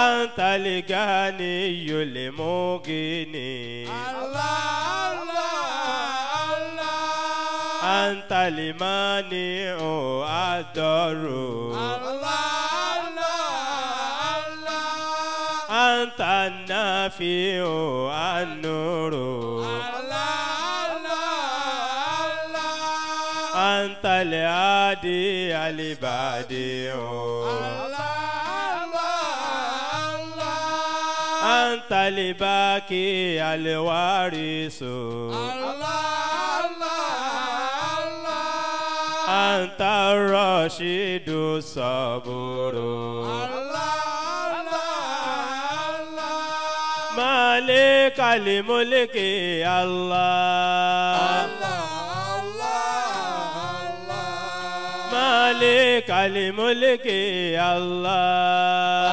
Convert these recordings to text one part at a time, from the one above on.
أنت الغني المغني الله الله الله أنت المانع الضر الله الله الله أنت النافع النور الله الله الله أنت الهادي البديع الله الله الله أنت الباقي الوارث الله الله الله أنت الرشيد الصبور الله الله الله مالك الملك الله الله الله الله مالك الملك الله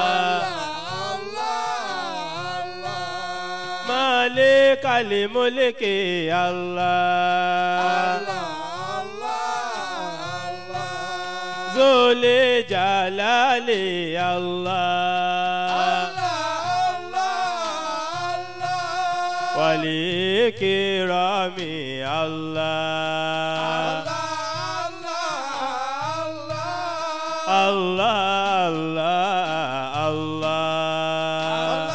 الله الله مالك الملك الله الله الله ذو الجلال الله الله الله والإكرام الله الله الله الله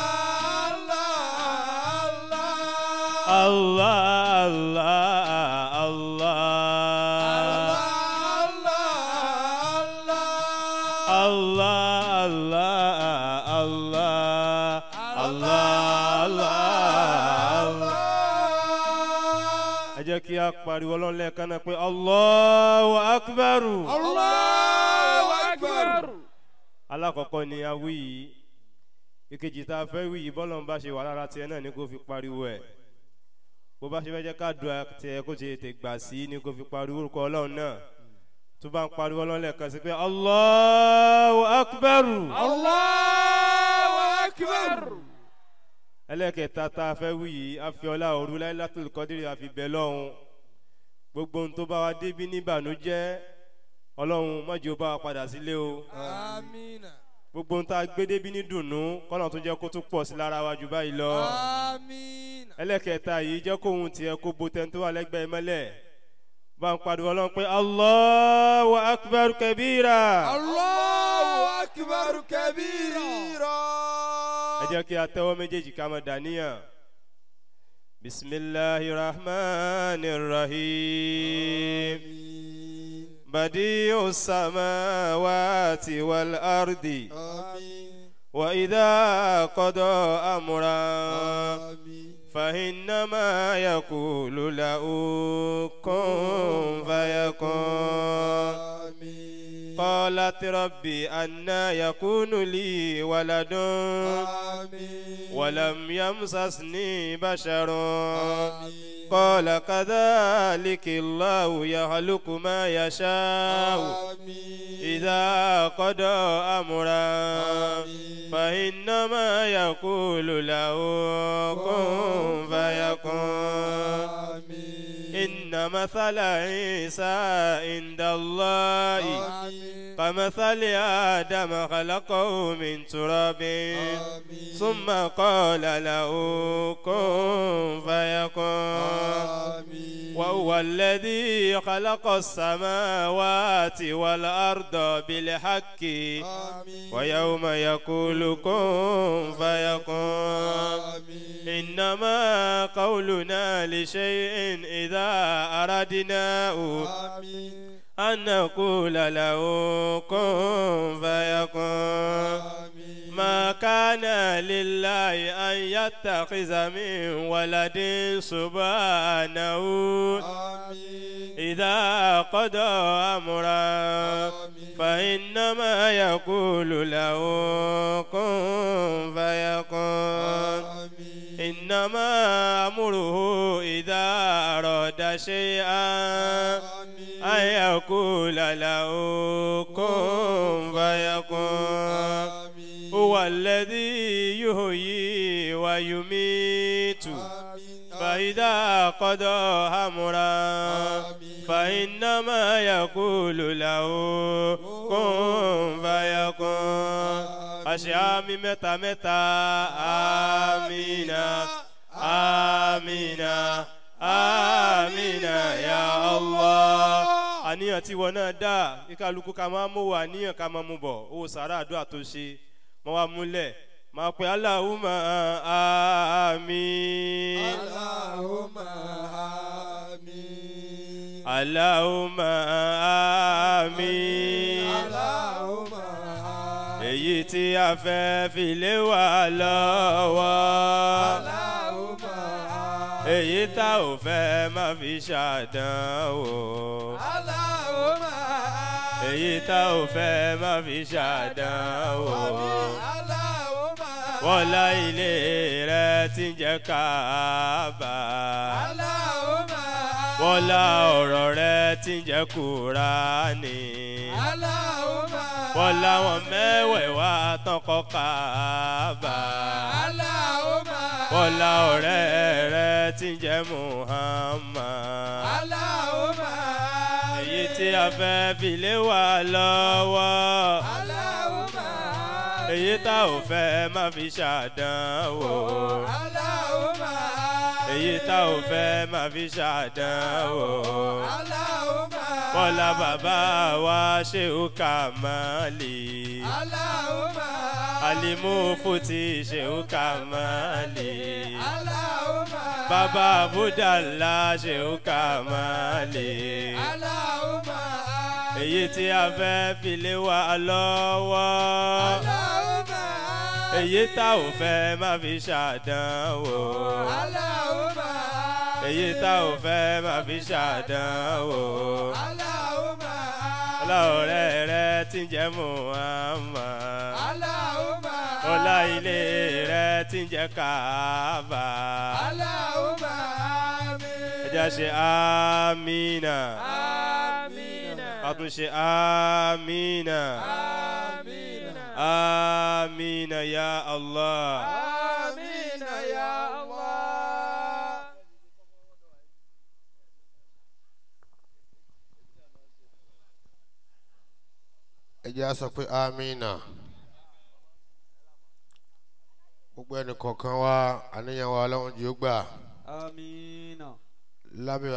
الله الله الله الله الله الله الله الله. Ẹ jẹ́ kí a pariwo Ọlọ́run lẹ́ẹ̀kan náà pé Allahu Akbar. Allahu Akbar. Alákọ̀ọ́kọ́ ni a wí yìí, ìkejì tá a fẹ́ wí yìí bọ́lọ́run bá ṣe wà lára tiẹ̀ náà ni kó fi pariwo ẹ̀, bó bá ṣe fẹ́ jẹ́ ká dùn tiẹ̀ kó ṣe tètè gbà sí ni kó fi pariwo orúkọ Ọlọ́run náà. Tó bá ń pariwo Ọlọ́run lẹ́ẹ̀kan sí pé Allahu Akbar. Allahu Akbar. Ẹlẹ́kẹta tá a fẹ́ wí yìí, a fi ọlá òru Lailatul Qadri a fi bẹ̀ lọ́hùn. Gbogbo ohun tó bá wa débí níbànújẹ́, Ọlọ́run má jẹ́ ó bá wa padà sílé o. Amina. Gbogbo ohun tá a gbé débí ní dùnnú, kọ́nà tó jẹ́ kó tún pọ̀ sí lára wa jù báyìí lọ. Amina. Ẹlẹ́kẹta yìí jẹ́ kóhun tiẹ̀ kó bo tẹ́ni tó wà lẹ́gbẹ̀ẹ́ mọ́lẹ̀. Bá ń pariwo Ọlọ́run pé Allahu Akbar kabira. Allahu Akbar kabira. Ẹ jẹ́ kí a tẹ́wọ́ méjèèjì ká máa dàníyàn. Bismillahir Rahmanir Rahim. Badi'us samawati wal ardi. Amin. Wa idha qada amran. Amin. فإنما يقول له كن فيكون. Amin. قالت ربي أنى يكون لي ولد Amin. ولم يمسسني بشر. Amin. قال كذلك الله يخلق ما يشاء Amin. إذا قضى أمرا Amin. فإنما يقول له كن فيكون. Amin. إن مثل عيسى عند الله Amin. كمثل آدم خلقه من تراب Amin. ثم قال له كن فيكون. Amin. وهو الذي خلق السماوات والأرض بالحق Amin. ويوم يقول كن فيكون. Amin. إنما قولنا لشيء إذا أردناه Amin. أن نقول له كن فيكون. Amin. ما كان لله أن يتخذ من ولد سبحانه Amin. إذا قضى أمرا Amin. فإنما يقول له كن فيكون. Amin. إنما أمره إذا أراد شيئا Amin. أن يقول له كن فيكون. Amin. هو الذي يحيي ويميت Amin. فإذا قضى أمرا Amin. فإنما يقول له كن فيكون. Àṣẹ àmì mẹ́ta mẹ́ta. Àmìnà àmìnà àmìnà ya Allah. Àníyàn tí wọn náà dá kíkálukú ká máa mú wa àníyàn ká máa mú bọ̀ owó sàrà àdúrà tó ṣe mọ́ wa múlẹ̀ máa pe Allahumma àmín. Allahumma àmín. Allahumma àmín. Allahumma àmín. Èyí tí a fẹ́ fi lé wa lọ́wọ́. Allahumma àmín. Èyí tá ò fẹ́ má fi ṣàdánwò. Allahumma àmín. Èyí tá ò fẹ́ má fi ṣàdánwò. Allahumma Wọ́lá ilé rẹ̀ tí ń jẹ́ Káàbà. Allahumma Wọ́lá ọ̀rọ̀ rẹ̀ tí ń jẹ́ Kùránì. Allahumma Wọ́lá wọn mẹ́wẹ̀ẹ̀wá tán kọ́ Káàbà. Allahumma Wọ́lá ọ̀rẹ́ rẹ̀ tí ń jẹ́ Muhammad. Allahumma Èyí tí a fẹ́ fi lé wa lọ́wọ́. Allahumma Èyí tá ò fẹ́ má fi ṣàdánwò. Allahumma Èyí tá ò fẹ́ má fi ṣàdánwò. Allahumma Bọ́lá bàbá wa Shehu Kamali. Allahumma Alimu Futi Shehu Kamali. Allahumma Bàbá Abudala Shehu Kamali. Allahumma Èyí tí a fẹ́ fi lé wa lọ́wọ́. Allahumma Èyí tá ò fẹ́ má fi ṣàdánwò. Allahumma Èyí tá ò fẹ́ má fi ṣàdánwò. Allahumma Ọlá ọ̀rẹ́ rẹ tí ń jẹ́ Muhammad. Allahumma Ọlá ilé rẹ tí ń jẹ́ Kaaba. Allahumma àmín. Ẹ jẹ́ ṣe àmínà. Àmín. A tún ṣe àmínà. Àmín. Àmínà ya Allah. Àmín ya Allah. Ẹ jẹ́ á sọ pé amina. Gbogbo ẹnì kọ̀ọ̀kan wa àníyàn wa Ọlọ́run jẹ́ ó gbà Àmín. lábẹ́.